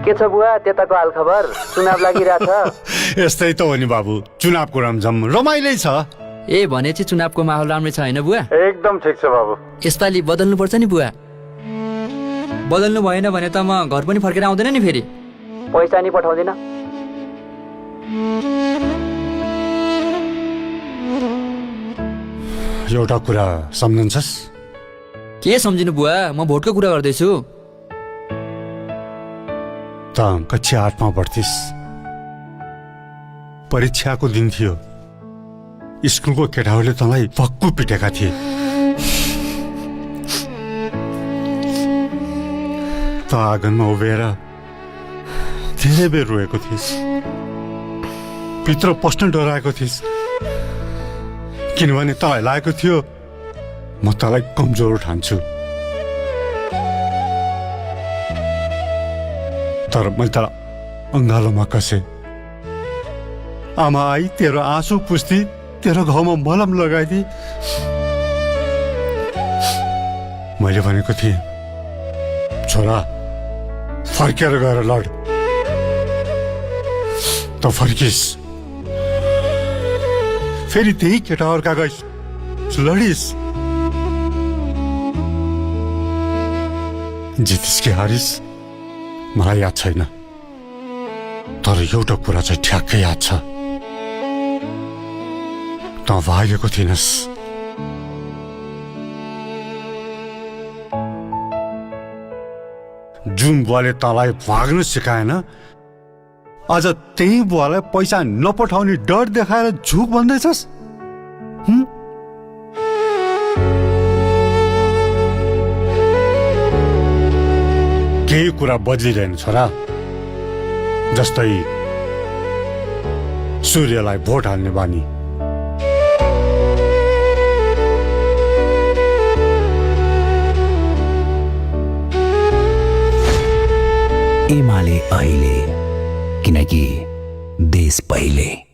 के छ बुवा त्यताको हालखबर? चुनाव लागिरहेछ। यस्तै त हो नि बाबु, चुनावको रमझम रमाइलै छ। ए भनेपछि चुनावको माहौल राम्रै छ होइन बुवा? एकदम ठिक छ बाबु। यसपालि बदल्नु पर्छ नि बुवा। बदल्नु भएन भने त म घर पनि फर्केर आउँदैन नि फेरि। पैसा नि पठाउँदिन। एउटा कुरा सम्झन्छस्? के सम्झिनु बुवा, म भोटको कुरा गर्दैछु। त कक्षा 8 मा पढ्थिस्। परीक्षाको दिन थियो। स्कुलको केटाहरूले तँलाई पक्कु पिटेका थिए। त आँगनमा उभिएर धेरै बेर रोएको थिइस्। भित्र पस्न डराएको थिइस्, किनभने तँलाई लागेको थियो म तँलाई कमजोर ठान्छु। तर मैले तँलाई अँगालोमा कसे। आमा आई तेरो आँसु पुस्ती, तेरो घाउमा मलम लगाइदिए। मैले भनेको थिएँ, छोरा फर्केर गएर लड। त फर्किस्, फेरि त्यही केटाहरूका गइस लडिस्। जितिस् कि हारिस् मलाई याद छैन, तर एउटा कुरा चाहिँ ठ्याक्कै याद छ। त भागेको थिइनस्। जुन बुवाले तँलाई भाग्न सिकाएन, अझ त्यही बुवालाई पैसा नपठाउने डर देखाएर झुक भन्दैछस्। केही कुरा बदलिरहेन छोरा। जस्तै सूर्यलाई भोट हाल्ने बानी। एमाले अहिले, किनकि देश पहिले।